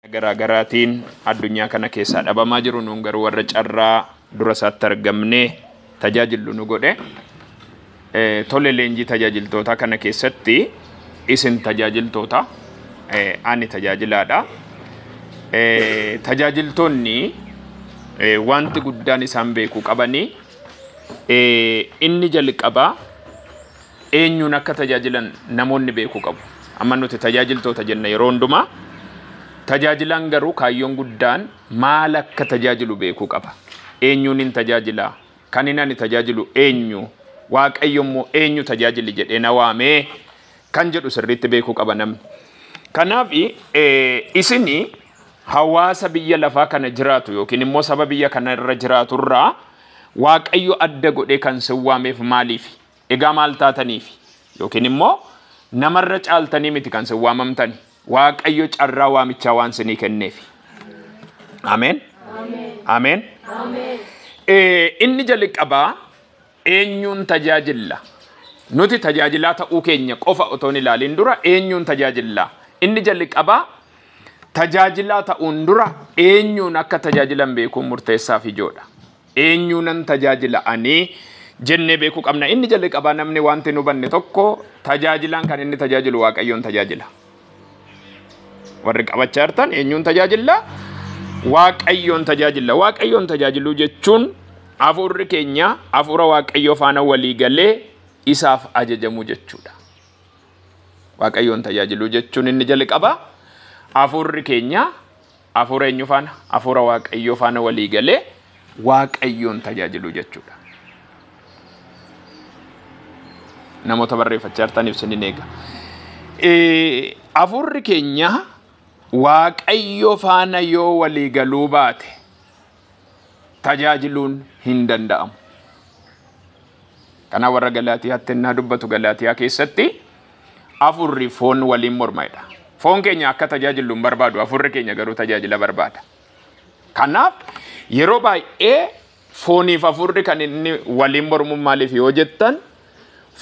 Garaagaraatiin addunyaa kana keessaa dhabamaa jiru nuun garuu warra carraa dura isaatti argamnee tajaajillu nu godhe. Tole, leenjii tajaajiltootaa kana keessatti isin tajaajiltoota, ani tajaajilaadha. Tajaajiltoonni wanti guddaan isaan beekuu qabanii inni jalqabaa eenyuun akka tajaajilan namoonni beekuu qabu. Amma nuti tajaajiltoota jenna yeroo hundumaa. Tajaajilaan garuu kaayyoon guddaan maal akka tajaajilu beekuu qaba. Eenyuun hin tajaajilaa? Kan inni ani tajaajilu eenyu? Waaqayyo immoo eenyu tajaajili jedhee na waamee kan jedhu sirriitti beekuu qaba namni. Kanaaf isini hawaasa biyya lafaa kana jiraatu yookiin immoo saba biyya kana irra jiraatu irraa Waaqayyo adda godhee kan sin waameef maaliif? Egaa maal taataniif? Yookiin immoo namarra caaltanii miti kan sin waamamtani. Waaqayyo carraa waamichaa waan sinii kenneef. Ameen. Ameen. Inni jalqabaa eenyuun tajaajilla? Nuti tajaajilaa ta'uu keenya qofa otoo hin ilaalin dura eenyuun tajaajilla? Inni jalqabaa tajaajilaa ta'uun dura eenyuun akka tajaajilan beekuun murteessaa fi ijoodha. Eenyuunan tajaajila ani jennee beekuu qabna. Inni jalqabaa namni wanti nu hubanne tokko tajaajilaan kan inni tajaajilu Waaqayyoon tajaajila. Warri qabachaa jirtan eenyuun tajaajilla? Waaqayyoon tajaajilla. Waaqayyoon tajaajiluu jechuun hafuurri keenya hafuura Waaqayyoo faana walii galee isaaf ajajamuu jechuudha. Waaqayyoon tajaajiluu jechuun inni jalqabaa hafuurri keenya hafuura eenyu faana? Hafuura Waaqayyoo faana walii galee Waaqayyoon tajaajiluu jechuudha. Namoota barreeffachaa jirtaniif isinin eega. Hafuurri keenya Waaqayyo faana yoo walii galuu baate tajaajiluun hin danda'amu. Kanaaf warra Galaatiyaatti innaa dubbatu Galaatiyaa keessatti hafuurri foon waliin mormaidha. Foon keenya akka tajaajillu hin barbaadu, hafuurri keenya garuu tajaajila barbaada. Kanaaf yeroo baay'ee fooniif hafuurri kan inni waliin mormu maaliif yoo jettan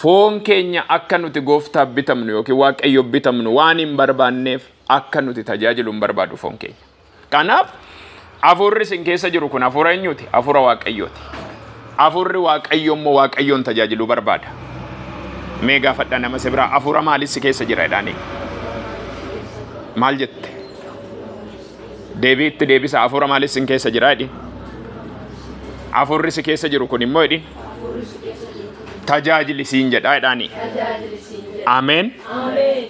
foon keenya akka nuti gooftaaf bitamnu yookiin Waaqayyoof bitamnu waan hin barbaanneef akka nuti tajaajilu hin barbaadu foon keenya. Kanaaf hafuurri isin keessa jiru kun hafuura eenyuti? Hafuura Waaqayyooti. Hafuurri Waaqayyoo immoo Waaqayyoon tajaajiluu barbaada. Mee gaafadha nama si biraa hafuura maalis si keessa jira jedhaanii? Maal jette? Deebii itti deebisa hafuura maalis sin keessa jira jedhi? Hafuurri si keessa jiru kun immoo jedhi? Tajaajili siin jedha jedhaanii. Ameen.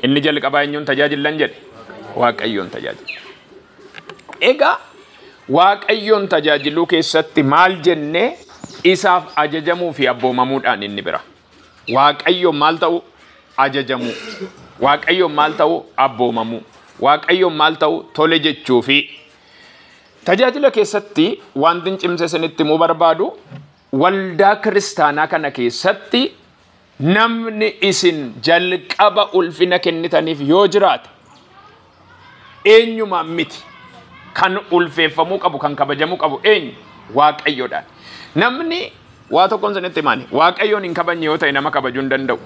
Inni jalqabaa eenyuun tajaajillan jedhe? Waaqayyoon tajaajila. Egaa Waaqayyoon tajaajiluu keessatti maal jennee isaaf ajajamuu fi abboomamuudhaan inni bira. Waaqayyoon maal ta'u? Ajajamuu. Waaqayyoon maal ta'u? Abboomamuu. Waaqayyoon maal ta'u? Tole jechuu fi tajaajila keessatti wanti cimse isinitti himuu barbaadu waldaa kiristaanaa kana keessatti namni isin jalqaba ulfina kennitaniif yoo jiraate eenyumaan miti kan ulfeeffamuu qabu kan kabajamuu qabu eenyu? Waaqayyoodhaan. Namni waa tokkoon isinitti himaani Waaqayyoon hin kabajne yoo ta'e nama kabajuu hin danda'u.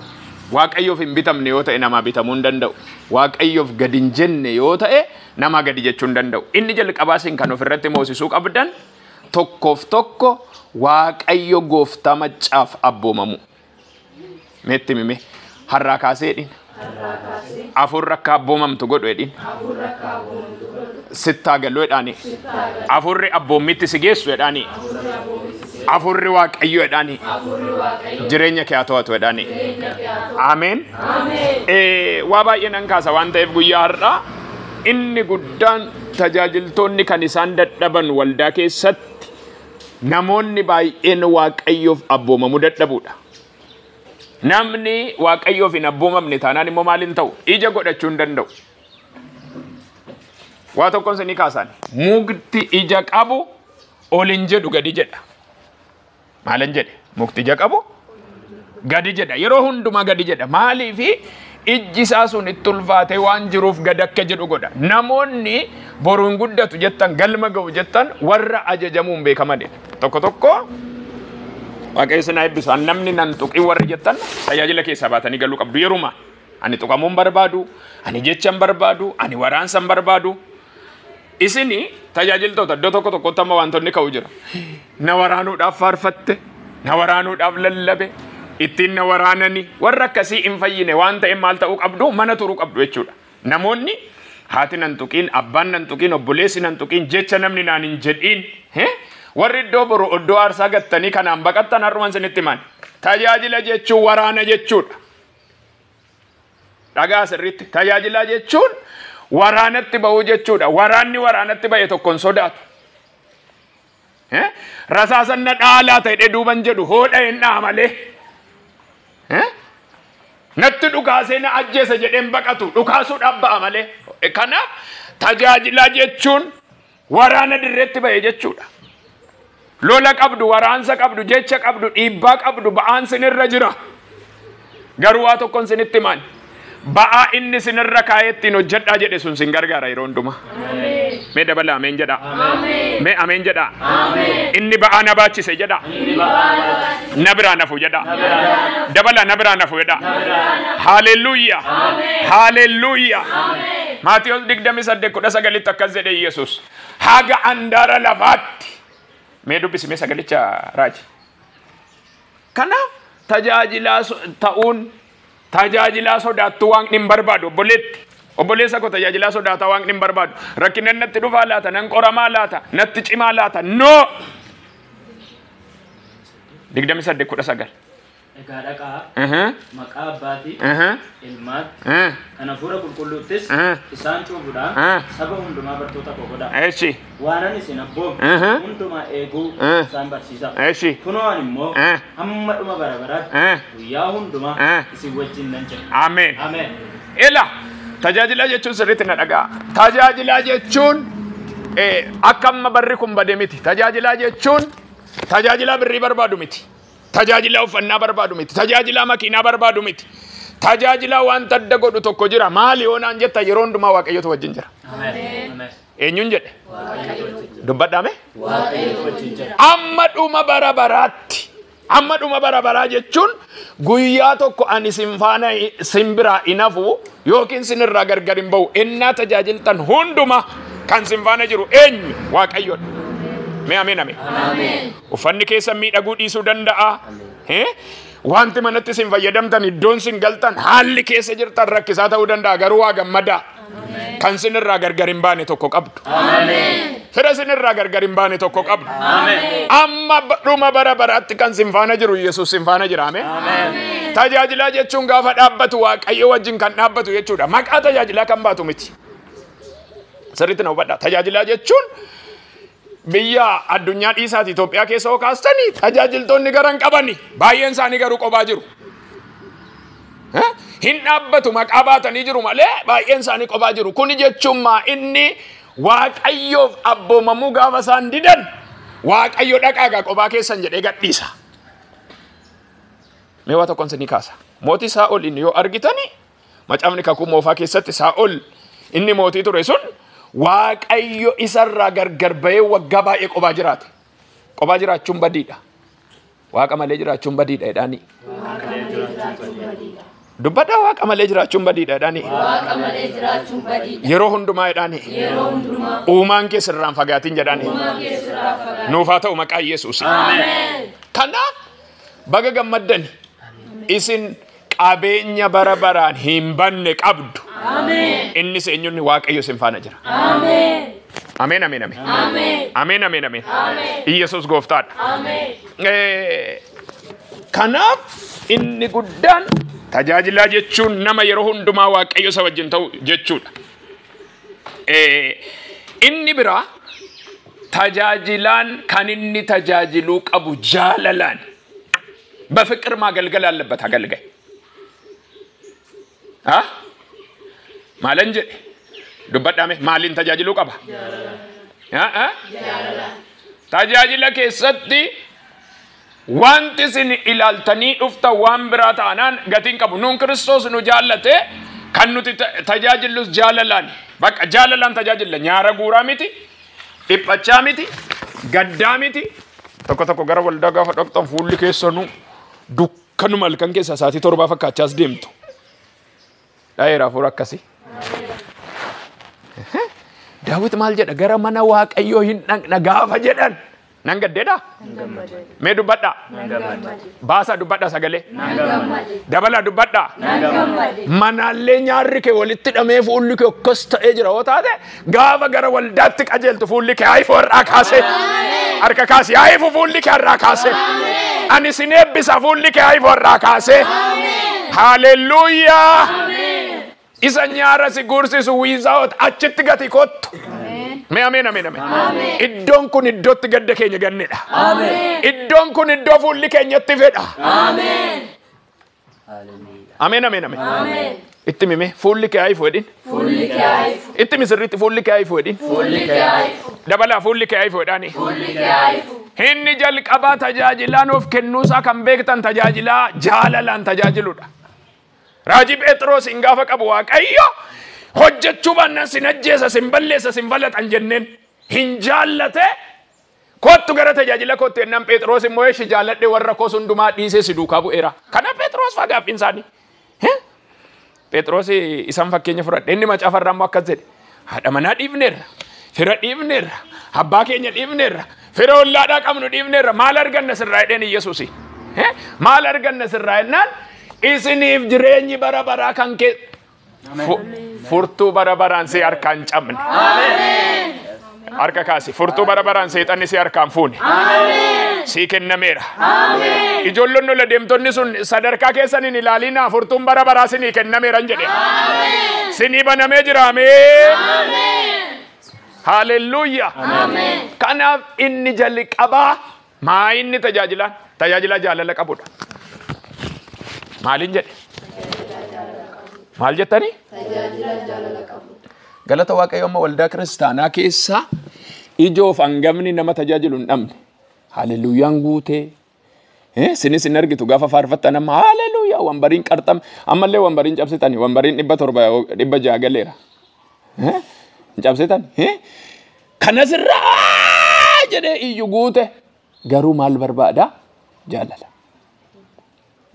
Waaqayyoof hin bitamne yoo ta'e namaa bitamuu hin danda'u. Waaqayyoof gadi hin jenne yoo ta'e namaa gadi jechuu hin danda'u. Inni jalqabaa isin kan ofirratti moosisuu qabdan tokkoof tokko Waaqayyo gooftaa maccaaf abboomamu. Meetti mime har'aa kaasee jedhin. Hafuurri akka abboomamtu godhu jedhin. Sittaa galuu jedhaani. Hafuurri abboommitti si geessu jedhaani. Hafuurri Waaqayyo jedhaani. Jireenya kee haa to'atu jedhaani. Ameen. Waa baay'ee nan kaasa waan ta'eef guyyaa har'aa inni guddaan tajaajiltoonni kan isaan dadhaban waldaa keessatti namoonni baay'een Waaqayyoof abboomamuu dadhabuudha. Namni Waaqayyoof hin abboomamne taanaan immoo maal hin ta'u? Ija godhachuu hin danda'u. Waa tokkoon isinii kaasaan. Mukti ija qabu ol hin jedhu gadi jedha. Maal hin jedhe? Mukti ija qabu gadi jedha. Yeroo hundumaa gadi jedha. Maaliifi ijji isaa sun itti ulfaatee waan jiruuf gad akka jedhu godha. Namoonni boruun guddatu jettan galma ga'u jettan warra ajajamuun beekamanidha. Tokko tokko Waaqayyo isin haa eebbisu. Namni nan tuqin warri jettan tajaajila keessaa baatanii galuu qabdu yeruma. Ani tuqamuun barbaadu, ani jecha hin barbaadu, ani waraansa hin barbaadu. Isini tajaajiltoota iddoo tokko tokkotti amma wantoonni ka'u jira. Na waraanuudhaaf faarfatte, na waraanuudhaaf lallabe, ittiin na waraanani warra akkasii hin fayyine waan ta'eef maal ta'uu qabdu mana turuu qabdu jechuudha. Namoonni haati nan tuqiin, abbaan nan tuqiin, obboleessi nan tuqiin, jecha namni naan hin jedhiin. Warri iddoo boru iddoo aarsaa gattanii kanaan baqattan har'uman isinitti himan. Tajaajila jechuun waraana jechuudha. Dhagaa sirriitti tajaajila jechuun waraanatti ba'uu jechuudha. Waraanni waraanatti ba'e tokkoon sodaatu. Rasaasan na dhaalaa ta'e duuban jedhu hoodha hin dha'a malee. Natti dhukaasee na ajjeesa jedheen baqatu dhukaasuudhaaf ba'a malee. Kanaaf tajaajila jechuun waraana dirreetti ba'e jechuudha. Lola qabdu, waraansa qabdu, jecha qabdu, dhiibbaa qabdu, ba'aan sinirra jira. Garuu waa tokkoon sinitti himan. Ba'aa inni sinirra kaa'ee ittiin hojjedhaa jedhe sun sin gargaara yeroo hundumaa. Mee dabala ameen jedhaa. Mee ameen jedhaa. Inni ba'aa na baachise jedhaa. Na biraa nafu jedhaa. Dabala na biraa nafu jedhaa. Haaleluyyaa. Haaleluyyaa. Maatiyos 28:19 akkas jedhe Yesuus. Haga andaara lafaatti. Mee dubbisi mee sagalicha raaji. Kanaaf tajaajilaa ta'uun tajaajilaa sodaattu waaqni hin barbaadu obboleetti. Obboleessa koo tajaajilaa sodaataa waaqni hin barbaadu. Rakkinni natti dhufaa laata, nan qoramaa laata, natti cimaa laata. No! 28:19. Egaa dhaqaa maqaa abbaatii ilmaatti kan hafuura qulqulluuttis isaan cuuphuudhaan saba hundumaa bartoota koo godhaa. Eeshi. Waanan isin abboome hundumaa eeguu isaan barsiisaa. Eeshi. Kunoo ani immoo hamma dhuma bara baraatti guyyaa hundumaa isin wajjin nan jira. Ameen. Ameen. Ela tajaajila jechuun sirriitti na dhaga'a. Tajaajila jechuun akka amma barri kun bade miti. Tajaajila jechuun tajaajila birrii barbaadu miti. Tajaajila uffannaa barbaadu miti. Tajaajila makiinaa barbaadu miti. Tajaajila wanta adda godhu tokko jira. Maali yoo naan jetta yeroo hundumaa Waaqayyotu wajjin jira. Eenyuun jedhe? Dubbadhaame? Amma dhuma bara baraatti. Amma dhuma bara baraa jechuun guyyaa tokko ani sin faana sin biraa hin hafu yookiin sin irraa gargar hin ba'u. Innaa tajaajiltan hunduma kan sin faana jiru eenyu? Waaqayyoodha. Mee ameen ameen. Uffanni keessan miidhaguu dhiisuu danda'a. Wanti manatti sin fayyadamtan, iddoon sin galtan, haalli keessa jirtan rakkisaa ta'uu danda'a. Garuu waa gammadaa. Kan sin irraa gargar hin baane tokko qabdu. Fira sin irraa gargar hin baane tokko qabdu. Amma dhuma bara baraatti kan sin faana jiru Yesuus sin faana jira. Ameen. Tajaajilaa jechuun gaafa dhaabbatu Waaqayyo wajjin kan dhaabbatu jechuudha. Maqaa tajaajilaa kan baatu miti. Sirriitti na hubadhaa. Tajaajilaa jechuun biyya addunyaa dhiisaati Itoophiyaa keessa hoo kaastanii tajaajiltoonni gara hin qabani. Baay'een isaanii garuu qophaa jiru. Hin dhaabbatu maqaa baatanii jiru malee baay'een isaanii qophaa jiru. Kuni jechuun maa inni Waaqayyoof abboomamuu gaafa isaan didan Waaqayyo dhaqaa gaa qophaa keessan jedhee gadhiisa. Mee waa tokkoon isinii kaasa. Mootii Saa'ol inni yoo argitani macaafni kakuu moofaa keessatti Saa'ol inni mootii ture sun Waaqayyo isarraa gargar ba'ee waggaa baay'ee qophaa jiraate. Qophaa jiraachuun badiidha. Waaqa malee jiraachuun badiidha jedhaanii. Dubbadhaa waaqa malee jiraachuun badiidha jedhaanii. Waaqa malee jiraachuun badiidha. Yeroo hundumaa jedhaanii. Yeroo hundumaa. Uumaan kee sirraan fagaatiin jedhaanii. Uumaan kee sirraa fagaatiin. Nuuf haa ta'u maqaa Yesuus. Ameen. Kanaaf baga gammaddan isin qabeenya bara baraan hin banne qabdu. Ameen. Innis eenyuun Waaqayyo isin faana jira. Ameen. Ameen ameen ameen. Ameen. Ameen ameen ameen. Ameen. Yesuus gooftaadha. Ameen. Kanaaf inni guddaan tajaajilaa jechuun nama yeroo hundumaa Waaqayyo isa wajjin ta'u jechuudha. Inni biraa tajaajilaan kan inni tajaajiluu qabu jaalalaan በፍቅር ማገልገል አለበት አገልጋይ። ማለን jedhe dubbadhaame maaliin tajaajiluu qaba? Tajaajila keessatti wanti isin ilaaltanii dhuftan waan biraa taanaan gatiin qabu. Nuun Kiristoos nu jaallate kan nuti tajaajillus jaalalaan. Bakka jaalalaan tajaajilla nyaara guuraa miti, dhiphachaa miti, gaddaa miti. Tokko tokko gara waldaa gaafa dhaqxan fuulli keessanuu dukkanuma halkan keessa sa'aatii 7 fakkaachaas deemtu. Dhaheera hafuura akkasii. Daawit maal jedha? Gara mana Waaqayyoo hin dhaqna gaafa jedhan. Nan gaddeedha? Mee dubbadhaa. Baasaa dubbadhaa sagalee. Dabalaa dubbadhaa. Manaallee nyaarri kee walitti hidhamee fuulli kee akkas ta'ee jira yoo taate gaafa gara waldaatti qajeeltu fuulli kee haa ifu har'aa kaasee. Harka kaasee haa ifu fuulli kee har'aa kaasee. Ani sin eebbisa fuulli kee haa ifu har'aa kaasee. Haaleluyyaa. Isa nyaara si guursisu wiizaa'oot achitti gati kottu. Mee ameen ameen ameen. Iddoon kun iddootti gadda keenya gannedha. Iddoon kun iddoo fuulli keenyatti fedha. Ameen ameen ameen. Itti mime fuulli kee haa ifu jedhin. Itti misirriitti fuulli kee haa ifu jedhin. Dabalaa fuulli kee haa ifu jedhaani. Inni jalqabaa tajaajilaan of kennuusaa kan beektan tajaajilaa jaalalaan tajaajiludha. Raajii Phexros hin gaafa qabu Waaqayyo hojjechuu baannaan sin ajjeesa sin balleessa sin falaxan jenneen hin jaallate kottu gara tajaajila kottu jennaan Phexros immoo eshi jaalladhe warra koos hundumaa dhiisee si duukaa bu'eera. Kana Phexros faa gaaffiin isaanii. Phexros isaan fakkeenya fudhadhe inni macaafarraa immoo akkas jedhe haadha manaa dhiifneerra fira dhiifneerra abbaa keenya dhiifneerra fira ollaadhaa qabnu dhiifneerra maal arganna sirraa jedheen Iyyasuusi. Maal arganna sirraa jennaan isiniif jireenyi bara baraa kan kee furtuu bara baraan si harkaan cabne. Harka kaasi furtuu bara baraan seexanni si harkaan fuune. Sii kennameera. Ijoollonni ola deemtonni sun sadarkaa keessan hin ilaalinaa furtuun bara baraa sinii kennameera jedhe. Sinii banamee jira ameen. Haaleluyyaa. Kanaaf inni jalqabaa maa inni tajaajilaan tajaajilaa jaalala qabudha. Maaliin jedhe? Maal jettanii? Galata Waaqayyo amma waldaa kiristaanaa keessa ijoof hangamni nama tajaajilu hin dhabne. Haaleluyaan guutee. Sinis hin argitu gaafa faarfattan amma haaleluyyaa wambariin qarxame ammallee wambariin cabsitani wambariin 700 600 galeera. Hin cabsitani? Kanasirraa jedhee iyyu guute garuu maal barbaada? Jaalala.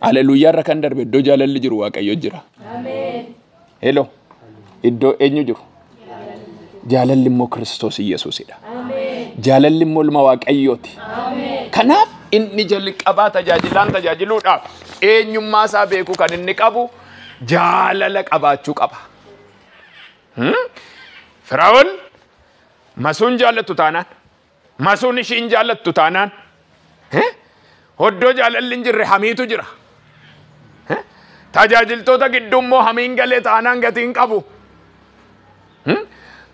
Haaleluyyaa irra kan darbe iddoo jaalalli jiru Waaqayyo jira. Hello. Iddoo eenyu jiru? Jaalalli immoo Kiristoos Iyyasuusidha. Jaalalli immoo ilma Waaqayyooti. Kanaaf inni jalqabaa tajaajilaan tajaajiluudhaaf eenyummaa isaa beekuu kan inni qabu jaalala qabaachuu qaba. Firaa'ol masuun jaallattu taanaan masuun ishiin jaallattu taanaan Hoddoo jaalalli hin jirre hamiitu jira. Tajaajiltoota gidduu immoo hamiin galee taanaan gatii hin qabu.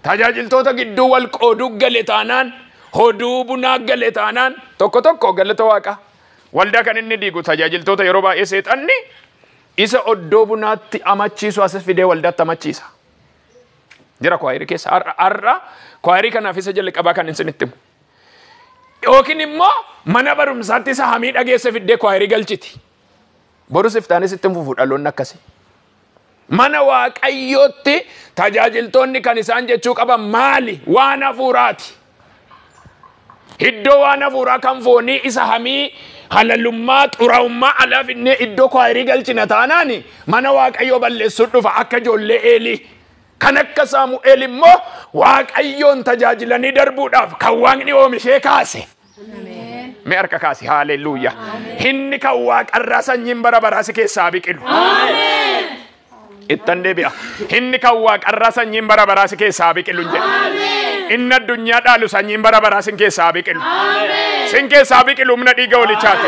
Tajaajiltoota gidduu wal qooduu gale taanaan hoduu bunaa gale taanaan tokko tokko galata Waaqa. Waldaa kan inni diigu tajaajiltoota yeroo baay'ee seexanni isa oddoo bunaatti amachiisu as fidee waldaatti amachiisa. Jira kwaayirii keessa har'a kwaayirii kanaaf isa jalqabaa kan isinitti himu. Yookiin immoo mana barumsaatti isa hamii dhageesse fiddee kwaayirii galchiti. Borus iftaanis itti fufu dhaloonni akkasii. Mana Waaqayyootti tajaajiltoonni kan isaan jechuu qaban maali? Waan hafuuraati. Iddoo waan hafuuraa kan foonii isa hamii halalummaa xuraa'ummaa alaa finnee iddoo kwaayirii galchina taanaani mana Waaqayyoo balleessuu dhufa akka ijoollee Eelii. Kan akka Saamu'eel immoo Waaqayyoon tajaajilanii darbuudhaaf kan Waaqni oomishee kaase. Mee harka kaasi haaleluyyaa. Inni kan Waaqarraa sanyiin bara baraa si keessaa biqilu. Ittan deebi'a. Inni kan Waaqarraa sanyiin bara baraa si keessaa biqilu jedhe. Inni addunyaa dhaalu sanyiin bara baraa sin keessaa biqilu. Sin keessaa biqilu humna dhiiga walichaate.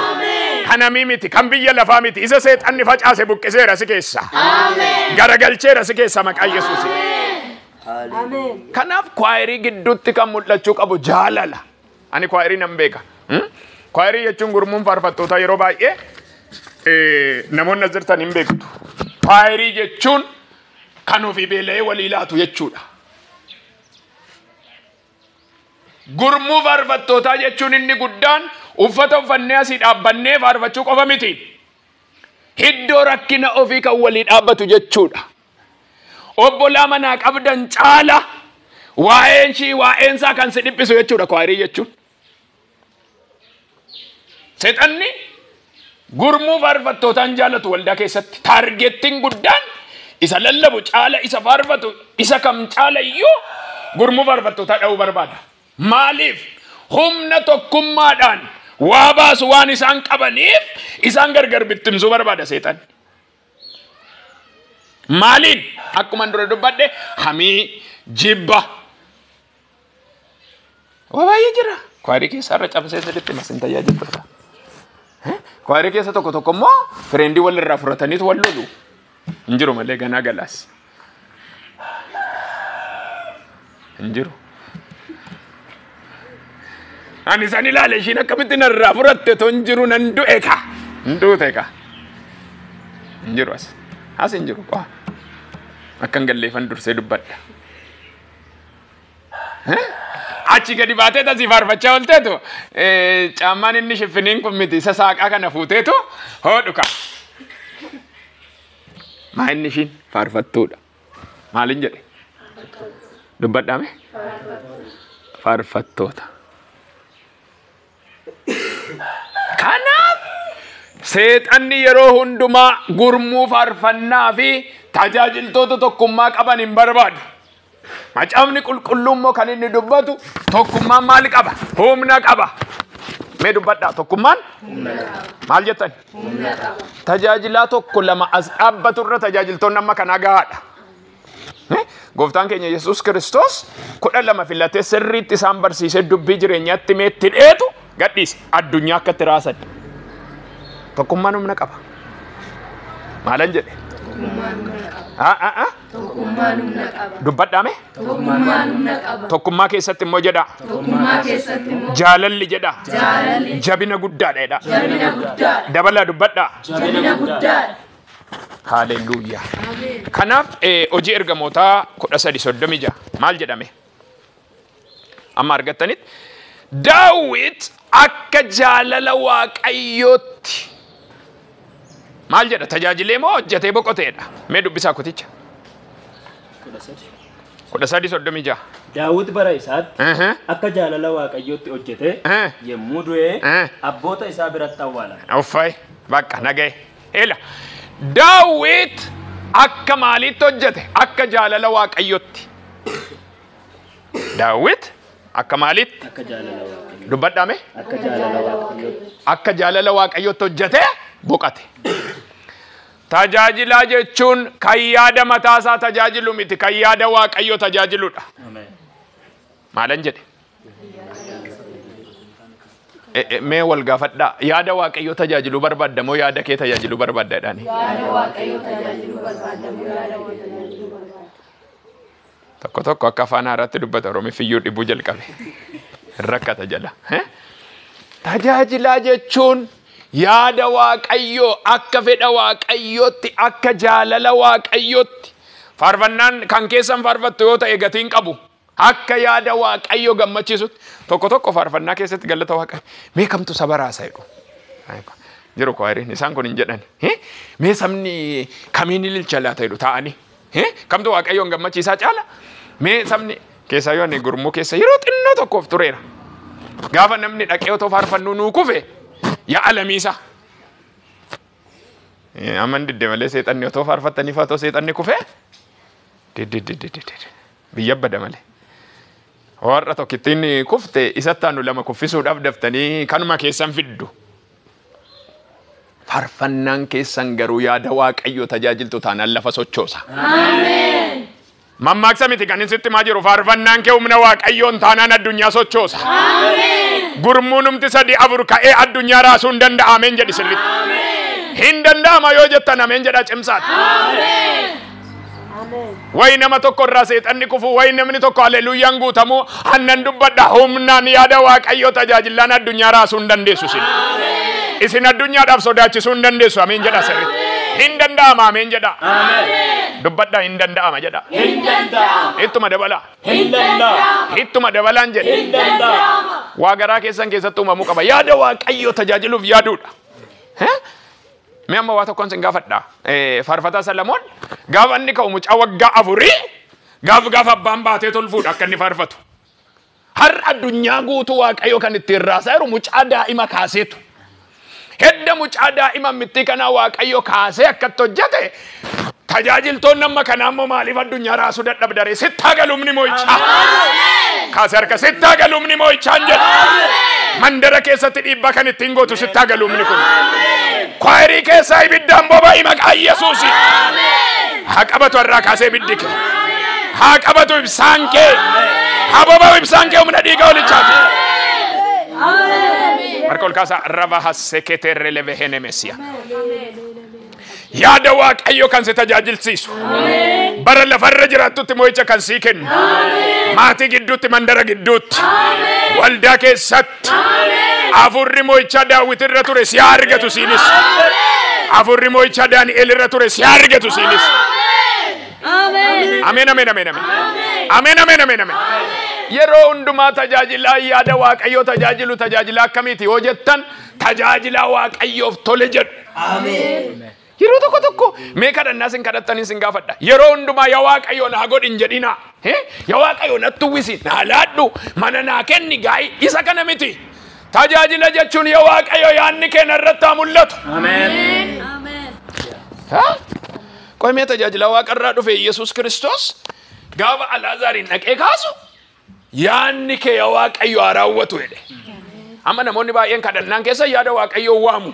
Kan hamii miti, kan biyya lafaa miti, isa seexanni facaase buqqiseera si keessa. Garagalcheera si keessa maqaa Yesuusiin. Kanaaf kwaayirii gidduutti kan mul'achuu qabu jaalala. Ani kwaayirii nan beeka. Kwaayirii jechuun gurmuun faarfattootaa yeroo baay'ee namoonni as jirtan hin beektu. Kwaayirii jechuun kan ofii beela'ee walii laatu jechuudha. Gurmuu faarfattootaa jechuun inni guddaan uffata uffannee asii dhaabbannee faarfachuu qofa miti. Iddoo rakkina ofii kan walii dhaabbatu jechuudha. Obbolaa manaa qabdan caala waa'een ishii waa'een isaa kan si dhiphisu jechuudha kwaayirii jechuun. Seexanni gurmuu faarfattootaan jaallatu waldaa keessatti. Taargettiin guddaan isa lallabu caala isa faarfatu isa kam caala iyyuu Gurmuu faarfattootaa dha'uu barbaada. Maaliif? Humna tokkummaadhaan waa baasu waan isaan qabaniif isaan gargar bittimsuu barbaada seexan. Maaliin? Akkuma dura dubbadhe hamii, jibba. Waa baay'ee jira. Kwaarii keessa irra cabsee saditti masin tajaajiltoota. Kwaarii keessa tokko tokko immoo fireendii walirraa fudhataniitu wal lolu. Hin jiru malee ganaa galaas. Hin jiru. Ani isaan ilaale ishiin akkamitti narraa fudhatte too hin jiru nan du'e ka. Hin duute ka. Hin jiru as. As hin jiru. Akka hin galleeffan dursee dubbadha. Achi gadi baatee tasii faarfachaa oolteetu caammaan inni shiffiniin kun miti isa saaqaa kana fuuteetu hoodhu ka. Maa inni ishiin faarfattuudha. Maaliin jedhe? Dubbadhaame? Faarfattoota. Kanaaf seexanni yeroo hundumaa gurmuu faarfannaa fi tajaajiltoota tokkummaa qaban hin barbaadu. Macaafni qulqulluun immoo kan inni dubbatu tokkummaan maali qaba? Humna qaba. Mee dubbadhaa tokkummaan? Maal jettan? Tajaajilaa tokko lama as dhaabbatu irra tajaajiltoonni amma kanaa gahaadha. Gooftaan keenya Yesuus Kiristoos 12 filatee sirriitti isaan barsiisee dubbii jireenyaatti meetti dheetu gadhiise addunyaa akka itti raasan. Tokkummaan humna qaba. Maalan jedhe? Tokkummaan humna qaba. Dubbadhaame? Tokkummaan humna qaba. Tokkummaa keessatti immoo jedha. Tokkummaa keessatti immoo jaalalli jedha. Jaalalli jabina guddaadha jedha. Jabina guddaadha. Dabalaa dubbadhaa. Jabina guddaadha. Haleluuyaa. Kanaaf hojii ergamootaa 13:36 maal jedhame? Amma argattanitti Daawit akka jaalala Waaqayyootti maal jedha? Tajaajilee moo hojjetee boqoteedha? Mee dubbisaa kuticha. 13:36. Daawit bara isaatti akka jaalala Waaqayyootti hojjete yommuu du'e abboota isaa biratti awwaalame. Uffay bakka naga'e. Ela Daawit akka maaliitti hojjete? Akka jaalala Waaqayyootti. Daawit akka maaliitti? Akka jaalala Waaqayyootti. Dubbadhaame? Akka jaalala Waaqayyootti. Akka jaalala Waaqayyootti hojjete boqate. Tajaajilaa jechuun kan yaada mataasaa tajaajilu miti, kan yaada Waaqayyoo tajaajiludha. Maalan jedhe? Mee wal gaafadhaa. Yaada Waaqayyoo tajaajiluu barbaadda moo yaada kee tajaajiluu barbaadda jedhani? Yaada Waaqayyoo tajaajiluu barbaadda moo yaada kee tajaajiluu barbaadda? Tokko tokko akka afaan haaraatti dubbata Oromiifiyyuu dhibuu jalqabe. Rakkata jala. Tajaajilaa jechuun yaada Waaqayyoo akka fedha Waaqayyootti, akka jaalala Waaqayyootti. Faarfannaan kan keessan faarfattu yoo ta'e gatiin qabu. Akka yaada Waaqayyoo gammachiisutti. Tokko tokko faarfannaa keessatti galata Waaqayyoo. Mee kamtu saba raasa jedhu? Jiru kwaariin isaan kun hin jedhan. Mee sabni kamiin ililcha laata jedhu taa'anii. Kamtu Waaqayyoon gammachiisaa caala? Mee sabni keessaa yoo ani gurmuu keessa yeroo xinnoo tokkoof tureera. Gaafa namni dhaqee otoo faarfannuu nuu kufe yaa alamiisa. Amma hin didde malee seexanni otoo faarfattanii faatoo seexanni kufe didde biyya bada malee. Warra tokkittiin kufte isatti aanu lama kuffisuudhaaf daftanii kanuma keessan fiddu. Faarfannaan keessan garuu yaada Waaqayyoo tajaajiltu taanaan lafa sochoosa. Ameen. Mammaaksa miti kan sitti himaa jiru faarfannaan kee humna Waaqayyoon taanaan addunyaa sochoosa. Ameen. Gurmuunumti 3 4 ka'ee addunyaa raasuu hin danda'a. Ameen jedhi sirriitti. Ameen. Hin danda'ama yoo jettan ameen jedhaa cimsaati. Ameen. Wayi nama tokko irraa seexanni kufu, wayi namni tokko haleluuyyaan guutamu, hannan dubbadha humnaan yaada Waaqayyoo tajaajilaan addunyaa raasuu hin dandeessu isin. Isin addunyaadhaaf sodaachisuu hin dandeessu. Ameen jedha sirriitti. Hin danda'ama. Ameen jedha. Dubbadha hin danda'ama jedha. Hin danda'ama. Ittuma dabala. Hin danda'ama. Ittuma dabalaan jedhe. Hin danda'ama. Waa garaa keessan keessatti uumamuu qaba. Yaada Waaqayyoo tajaajiluuf yaaduudha. Mee amma waa tokkoon sin gaafadha. Faarfataa Salamoon gaafa inni ka'u mucaa waggaa 4 gaafa abbaan baatee tolfuudha akka inni faarfatu. Har'a addunyaa guutuu Waaqayyoo kan ittiin raasaa jiru mucaa daa'ima kaaseetu. Hedda mucaa daa'ima mittii kanaa Waaqayyo kaasee akkatti hojjete Tajaajiltoonni amma kanaa immoo maaliif addunyaa raasuu dadhabdaree? Sittaa galumni moo'ichaa. Kaasee harka sittaa galumni moo'ichaan jedha. Mandara keessatti dhiibbaa kan ittiin gootu sittaa galumni kun. Kwaayirii keessaa ibiddaan boba'i maqaa Yesuusi. Haa qabatu irraa kaasee ibiddi kee. Haa qabatu ibsaan kee. Haa boba'u ibsaan kee humna dhiiga olichaati. Harka ol kaasaa raba hasseketerre levehene mesiya. Yaada Waaqayyo kan si tajaajilsiisu. Bara lafarra jiraattutti moo'icha kan sii kennu. Maatii gidduutti, mandara gidduutti. Waldaa keessatti. Afurri moo'ichaa Daawit irra ture si haa argatu siinis. Afurri moo'ichaa Daani'el irra ture si haa argatu siinis. Ameen ameen ameen ameen. Ameen ameen ameen ameen. Yeroo hundumaa tajaajilaa yaada Waaqayyoo tajaajilu tajaajilaa akkamiiti yoo jettan tajaajilaa Waaqayyoof tole jedhu. Ameen. Yeroo tokko tokko mee kadhannaa sin kadhattanii sin gaafadha. Yeroo hundumaa yaa Waaqayyo naa godhi hin jedhinaa. Yaa Waaqayyo natti uwwisi, naa laadhu, mana naa kenni gaa'ii isa kana miti. Tajaajila jechuun yaa Waaqayyo yaadni kee narratti haa mul'atu. Ameen. Qoy mee tajaajila waaqarraa dhufe Yesuus Kiristoos gaafa Alaazaariin dhaqee kaasu yaadni kee yaa Waaqayyo haa raawwatu jedhe. Amma namoonni baay'een kadhannaan keessa yaada Waaqayyoo waamu.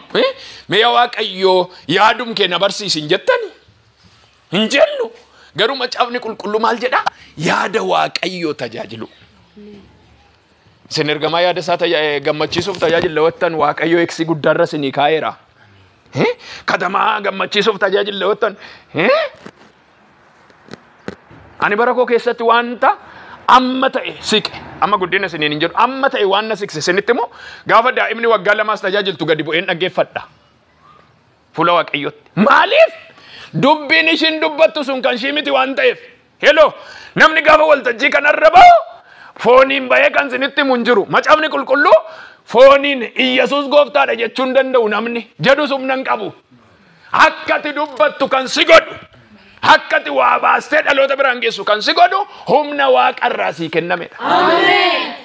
Mee yaa Waaqayyoo yaadum kee na barsiisi hin jettani? Hin jennu. Garuu macaafni qulqulluu maal jedha? Yaada Waaqayyoo tajaajilu. Isin ergamaa yaada isaa gammachiisuuf tajaajila wattan Waaqayyoo eegsii guddaarra isinii kaa'eera. Katamaa gammachiisuuf tajaajila wattan. Ani bara koo keessatti wanta amma ta'e siqe. Amma guddina isiniin hin jedhu. Amma ta'e waan na siqse isinitti immoo gaafa daa'imni waggaa lamaas tajaajiltu gadi bu'een dhaggeeffadha. Fuula Waaqayyootti. Maaliif? Dubbiin ishiin dubbattu sun kan ishii miti waan ta'eef. Hello, namni gaafa waltajjii kanarra bahu fooniin bahee kan isinitti himu hin jiru. Macaafni qulqulluu fooniin Iyyasuus gooftaadha jechuu hin danda'u namni. Jedhus humna hin qabu. Akka ati dubbattu kan si godhu. Akka ati waa baastee dhaloota biraan geessu kan si godhu humna waaqarraa sii kennamedha. Ameen.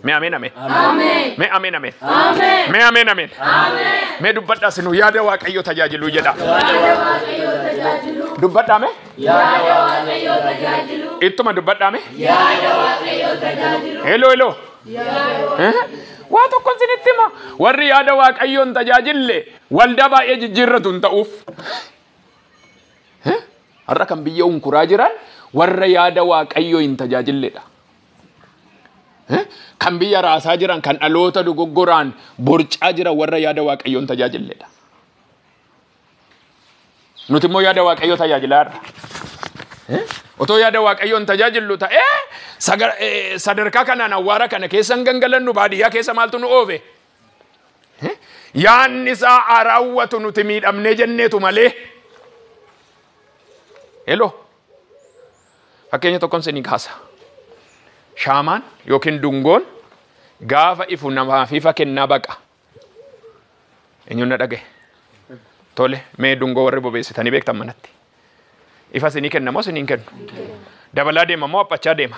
Mee ameen ameen. Ameen. Mee ameen ameen. Ameen. Mee ameen ameen. Ameen. Mee dubbadhaa sinuu yaada Waaqayyoo tajaajiluu jedha. Yaada Waaqayyoo tajaajiluu. Dubbadhaa mee? Yaada Waaqayyoo tajaajiluu. Ittuma dubbadhaa mee? Yaada Waaqayyoo tajaajiluu. Hello hello. Waa tokko isinitti hima. Warri yaada Waaqayyoo hin tajaajille waldaa baay'ee jijjiirratu hin ta'uuf. Har'a kan biyya unkuraa jiran warra yaada Waaqayyoo hin tajaajilledha. Kan biyya raasaa jiran kan dhaloota dogoggoraan borcaa jiran warra yaada Waaqayyoo hin tajaajilledha. Nuti immoo yaada Waaqayyoo tajaajilaa jirra. Otoo yaada Waaqayyoo hin tajaajillu ta'ee sadarkaa kanaan awwaara kana keessa hin gangalannu baadiyyaa keessa maaltu nu oofe? Yaanni isaa haa raawwatu nuti miidhamnee jenneetu malee. Hello. Fakkeenya tokkoon isinii kaasa. Shaamaan yookiin dungoon gaafa ifu namaaf ifa kennaa baqa. Eenyuun na dhagaye? Tole, mee dungoo warri bobeessitanii beektan manatti. Ifa isinii kenna moo isinii hin kennu? Dabalaa deema moo haphachaa deema?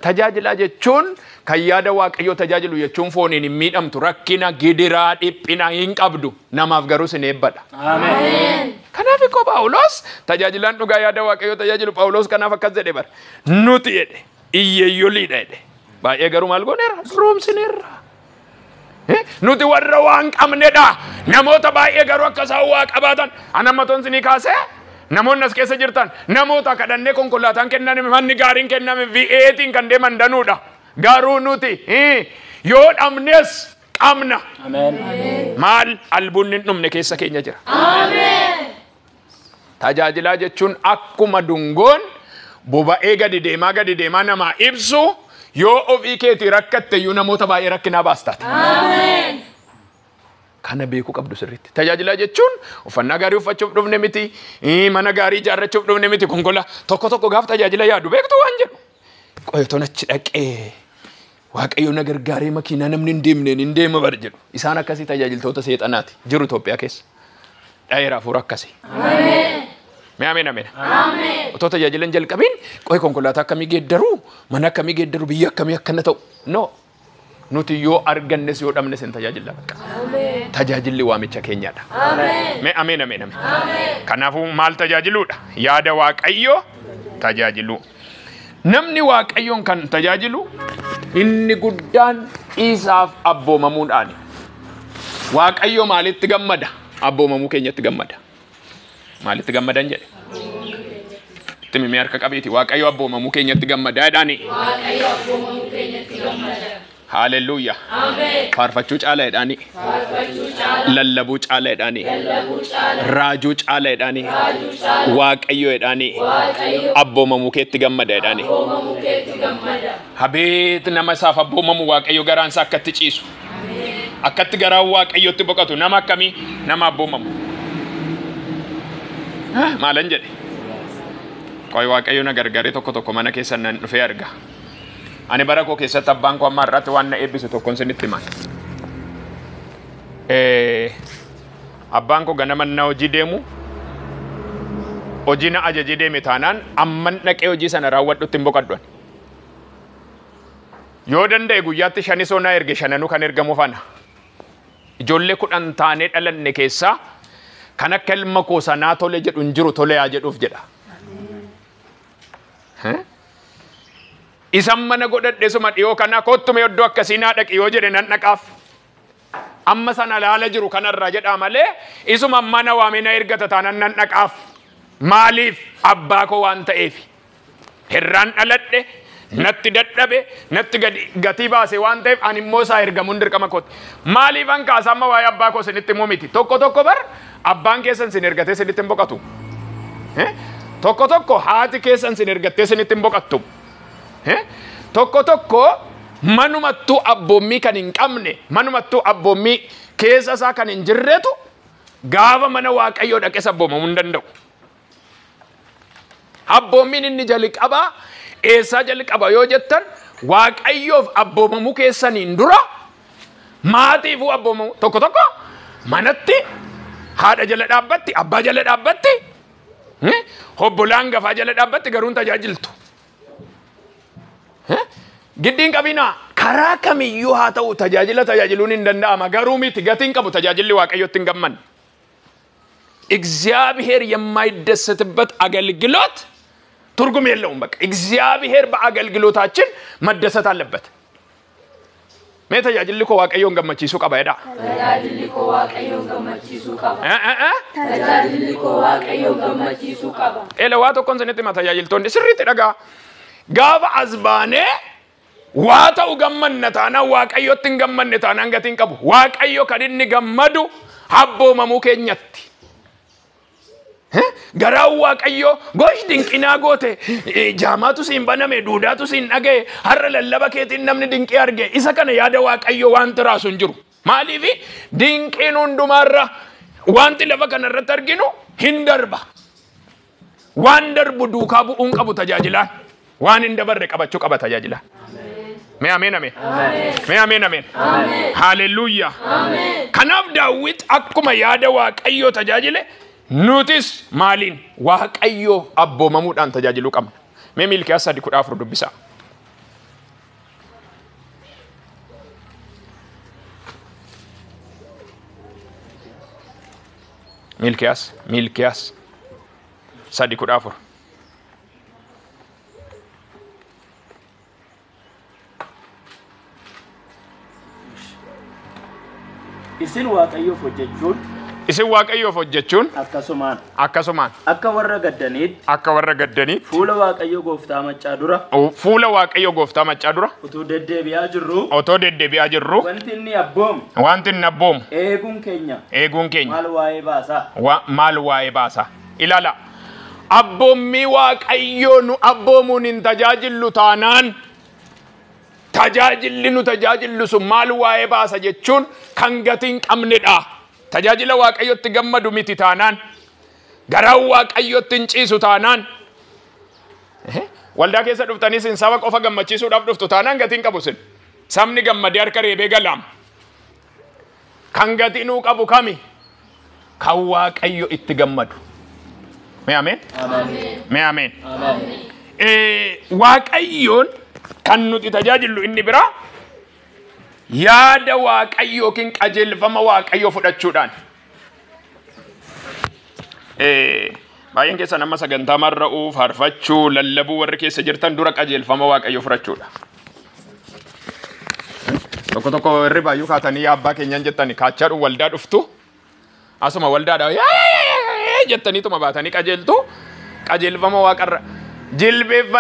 Tajaajilaa jechuun kan yaada Waaqayyoo tajaajilu jechuun fooniin hin miidhamtu, rakkina, gidiraa, dhiphina hin qabdu. Namaaf garuu isin eebbadha. Ameen. Kanaaf ikkoo Phaawulos tajaajilaan dhugaa yaada Waaqayyoo tajaajilu Phaawulos kanaaf akkas jedhe bara. Nuti jedhe iyyeeyyoliidha jedhe. Baay'ee garuu maal gooneerra? Roomsineerra. Nuti warra waan qabnedha. Namoota baay'ee garuu akka isaan waa qabaatan. Ana amma toon isinii kaasee namoonni as keessa jirtan namoota kadhannee konkolaataan kenname, manni gaariin kenname, V8 kan deeman danuudha. Garuu nuti yoo dhabnes qabna. Ameen. Maal albuunni hin dhumne keessa keenya jira. Ameen. Tajaajilaa jechuun akkuma dungoon boba'ee gadi deemaa namaa ibsu yoo ofii keetii rakkatte iyyuu namoota baay'ee rakkinaa baastaati. Ameen. Kana beekuu qabdu sirriitti. Tajaajilaa jechuun uffannaa gaarii uffachuuf dhufne miti, mana gaarii ijaarrachuuf dhufne miti, konkolaa tokko tokko gaaf tajaajila yaadu beektu waan jedhu. Qoytoon achi dhaqee Waaqayyo na gargaaree makiinaa namni hin deemneen hin deema bar jedhu. Isaan akkasii tajaajiltoota seexanaati jiru Itoophiyaa keessa. Dhaheera hafuura akkasii. Ameen. Mee ameen ameen. Ameen. Otoo tajaajila hin jalqabiin qoy konkolaataa akkamii geeddaruu, mana akkamii geeddaruu, biyya akkamii akkana ta'u. No. Nuti yoo argannes yoo dhabnes hin tajaajilla bakka. Tajaajilli waamicha keenyadha. Mee ameen ameen ameen. Kanaafuu maal tajaajiluudha? Yaada Waaqayyoo tajaajiluu. Namni Waaqayyoon kan tajaajilu inni guddaan isaaf abboomamuudhaani. Waaqayyo maalitti gammada? Abboomamuu keenyatti gammada. Maalitti gammadan jedhe? Itti mimee harka qabeeti. Waaqayyo abboomamuu keenyatti gammada jedhaani. Waaqayyo abboomamuu keenyatti gammada. Haaleluyyaa. Ameen. Faarfachuu caala jedhaani. Faarfachuu caala. Lallabuu caala jedhaani. Lallabuu caala. Raajuu caala jedhaani. Raajuu caala. Waaqayyo jedhaani. Waaqayyo Abboomamuu keetti gammada jedhaani. abboomamuu keetti gammada. Abeet nama isaaf abboomamu Waaqayyo garaan isaa akkatti ciisu. Akkatti garaan Waaqayyotti boqotu nama akkamii? Nama abboomamu. Maalan jedhe? Qoy Waaqayyo na gargaaree tokko tokko mana keessan nan dhufee arga. Ani bara koo keessatti abbaan koo amma har'aatti waan na eebbisu tokkoon isinitti himan. Abbaan koo ganama na hojii deemu hojii na ajajee deeme taanaan amman dhaqee hojii sana raawwadhutti hin boqadhu ani. Yoo danda'e guyyaatti shanisoo na erge shananuu kan ergamu fana. Ijoollee 10 taanee dhalanne keessaa kan akka ilma koo sanaa tole jedhu hin jiru tole haa jedhuuf jedha. Isan mana godhadhe suma dhiyoo kana kottume iddoo akkasii naa dhaqi yoo jedhe nan dhaqaaf. Amma sana laala jiru kanarraa jedhaa malee isuma mana waamee na ergata taanaan nan dhaqaaf. Maaliif? Abbaa koo waan ta'eef. Hirraan dhaladhe, natti dadhabe, natti gatii baase waan ta'eef ani immoo isaa ergamuun dirqama kooti. Maaliif an kaasa amma waa'ee abbaa koo isinitti himuu miti? Tokko tokko bar abbaan keessan sin ergatee isinitti hin boqotu. Tokko tokko haati keessan sin ergattee isinitti hin boqottu. Tokko tokko manumattuu abboommii kan hin qabne, manumattuu abboommii keessa isaa kan hin jirretu gaafa mana Waaqayyoo dhaqes abboomamuu hin danda'u. Abboommiin inni jalqabaa eessaa jalqaba yoo jettan Waaqayyoof abboomamuu keessaniin dura maatiifuu abboomamu. Tokko tokko manatti haadha jala dhaabbatti, abbaa jala dhaabbatti, obbolaan gafaa jala dhaabbatti garuu hin tajaajiltu. Giddiin qabinaa karaa kamiyyuu haa ta'u tajaajila tajaajiluun hin danda'ama garuu miti gatiin qabu tajaajilli Waaqayyotti hin gammanne. እግዚአብሔር የማይደሰትበት አገልግሎት ትርጉም የለውም። በቃ እግዚአብሔር በአገልግሎታችን መደሰት አለበት። mee tajaajilli koo Waaqayyoon gammachiisuu qaba jedhaa. Tajaajilli koo Waaqayyoon gammachiisuu qaba. Tajaajilli koo Waaqayyoon gammachiisuu qaba. Ela waa tokkoon isinitti hima tajaajiltoonni sirriitti dhagaa. Gaafa as baanee waa ta'u gammanna taanaan Waaqayyotti hin gammanne taanaan gatiin qabu. Waaqayyo kan inni gammadu abboomamuu keenyatti. Garaan Waaqayyoo gosh dinqinaa goote jaamaatu siin baname duudaatu siin dhagaye har'a lallaba keetiin namni dinqii arge isa kana yaada Waaqayyoo wanti raasu hin jiru. Maaliif dinqiin hundumaarra wanti lafa kanarratti arginu hin darba. Waan darbu duukaa bu'uun qabu tajaajilaan. Waan hin dabarre qabachuu qaba tajaajilaan. Mee ameen ameen. Mee ameen ameen. Haaleluyyaa. Kanaaf Daawit akkuma yaada Waaqayyoo tajaajile nutis maaliin Waaqayyoof abboomamuudhaan tajaajiluu qabna. Mee Miilkiyaas 3:14 dubbisaa. Miilkiyaas 3:14. Isin Waaqayyoof hojjechuun Isin Waaqayyoof hojjechuun akkasumaan akkasumaan akka warra gaddaniitti akka warra gaddaniitti fuula Waaqayyoo gooftaa maccaa dura fuula Waaqayyoo gooftaa maccaa dura utuu deddeebi'aa jirru otoo deddeebi'aa jirru wanti inni abboomu wanti inni abboomu eeguun keenya eeguun keenya maal waa'ee baasaa maal waa'ee baasaa ilaala. Abboommii Waaqayyoo nu abboomuun hin tajaajillu taanaan tajaajilli nu tajaajillu sun maal waa'ee baasa jechuun kan gatii hin qabnedha. Tajaajila Waaqayyotti gammadu miti taanaan garaan Waaqayyotti hin ciisu taanaan waldaa keessa dhuftanii sin saba qofa gammachiisuudhaaf dhuftu taanaan gatii hin qabu sin. Sabni gammadee harka reebee galaam. Kan gatii nuu qabu kami? Kan Waaqayyo itti gammadu. Mee ameen? Mee ameen? Waaqayyoon kan nuti tajaajillu inni biraa Yaada Waaqayyoo yookiin qajeelfama Waaqayyoo fudhachuudhaan. Baay'een keessan amma sagantaa marra'uu, faarfachuu, lallabuu warri keessa jirtan dura qajeelfama Waaqayyoo fudhachuudha. Tokko tokko irri baay'uu kaatanii yaa abbaa keenyaan jettanii kaachaa waldaa dhuftu. Asuma waldaadha jettaniituma baatanii qajeeltu. Qajeelfama Waaqarra jilbeeffa.